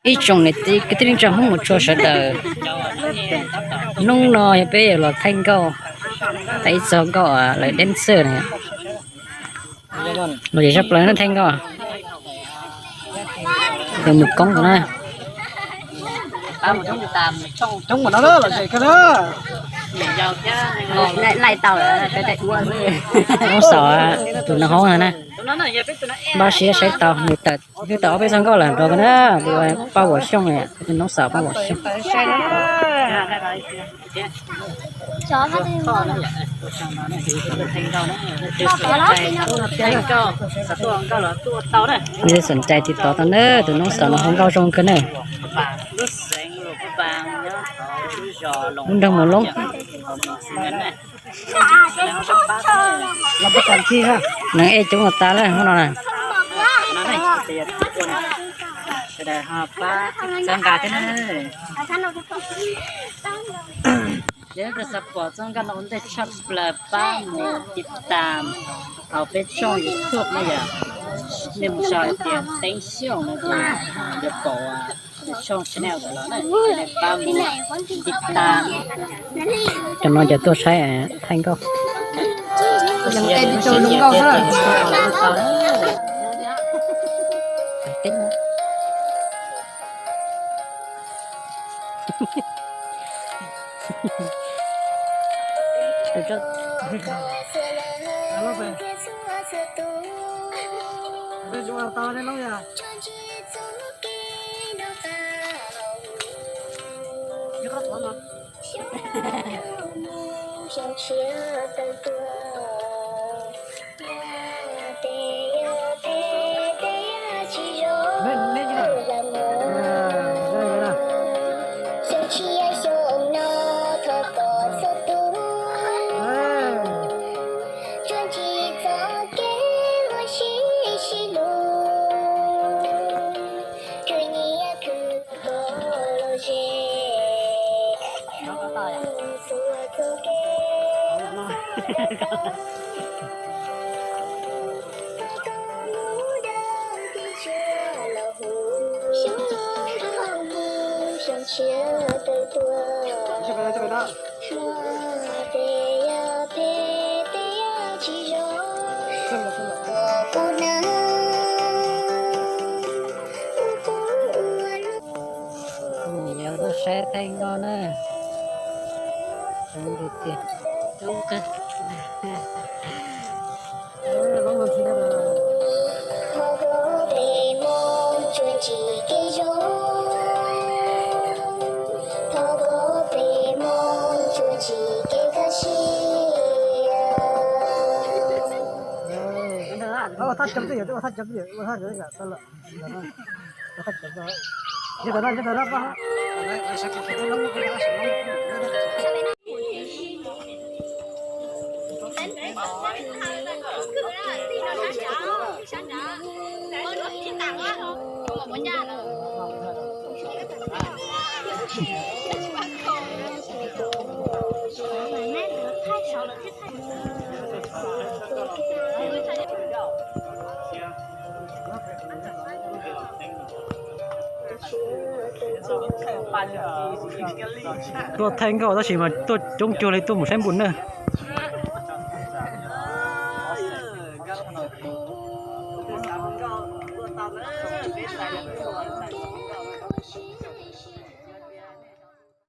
Ib tsoom niam txiv kwv tij neej tsa Hmoob mus tshua sawv daws, hnub no yog peb yuav los thaij nkauj, thaij ib txog nkauj lawv deb xwb na. Los ces sab plaws na thaij nkauj, tus mus koob tus na. Noob Xaus tus no hoob na, npaj siab saib tau nws tawm twb tawm ob peb txog nkauj lawm nrog ko na, tus Paj Huam Xyooj, tus Noob Xaus Paj Huam Xyooj. Yog leej twg xoom cai tiv tov tau na, tus Noob Xaus no hoob nkauj zoo kawg na. Lub nroog Mus Loob. Neeg ej coob los tas lawm hnub no na. Txawb nqa thiab na. Yog leej twg xav pom txoj nkauj no ua ntej tshaj plaws pab mus tiv tas hauv peb tshooj YouTube na yom. Nej mus sau hais tias Teeb Xyooj no ces yuav pom tus tshooj channel ntawd los na, pab mus tiv tas. Cov no cov tuaj saib thaij nkauj. Yog tuaj saib thaij nkauj na. Tuaj thaij nkauj tab sis mas tuaj coob cuag li tuaj mus saib npus na.